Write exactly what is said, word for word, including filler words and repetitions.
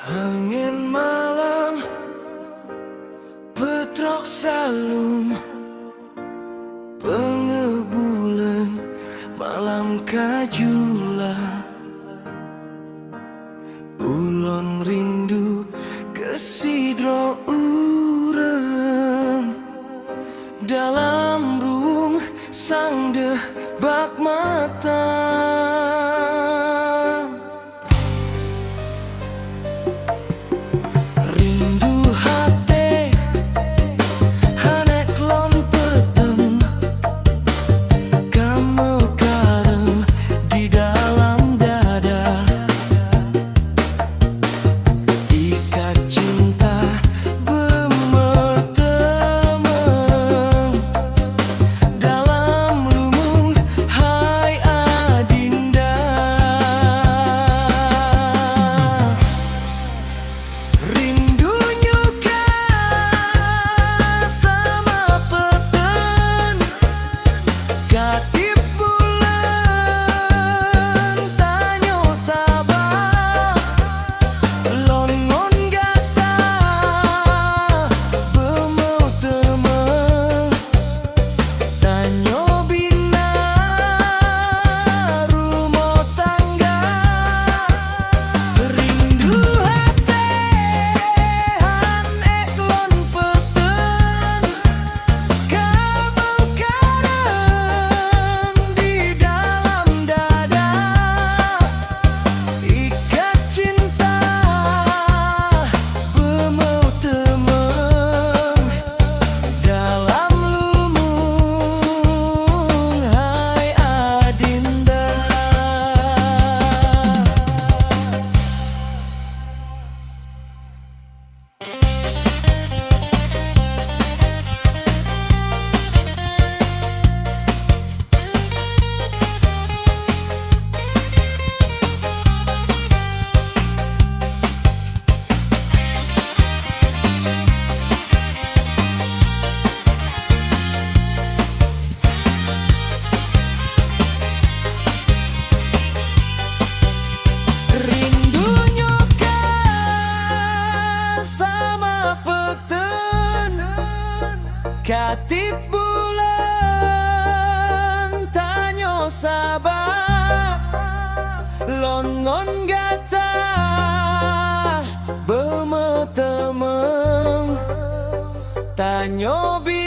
Angén malam peutrok saleuem, peungeuh buleuen malam ka jula. Ulôn rindu keu sidroe ureuëng dalam rueng sang deuh bak mata. Rindu até hana lôn peuteun, kamoe kareueng di dalam dada. Ikat cinta beumeuteumeueng dalam lumueng, hai adinda. Rindu nyoe ka sama peuteun, ka tiep buleuen tanyoe saba. Lôn ngon gata beumeuteumeueng, tanyoe bina rumoh tangga. Rindu até hana lôn peuteun, kamoe kareueng di dalam dada. Ikat cinta beumeuteumeueng dalam lumueng, hai adinda. Rindu nyoe ka sama peuteun, ka tiep buleuen tanyoe saba. Lôn ngon gata beumeuteumeueng, tanyoe bi-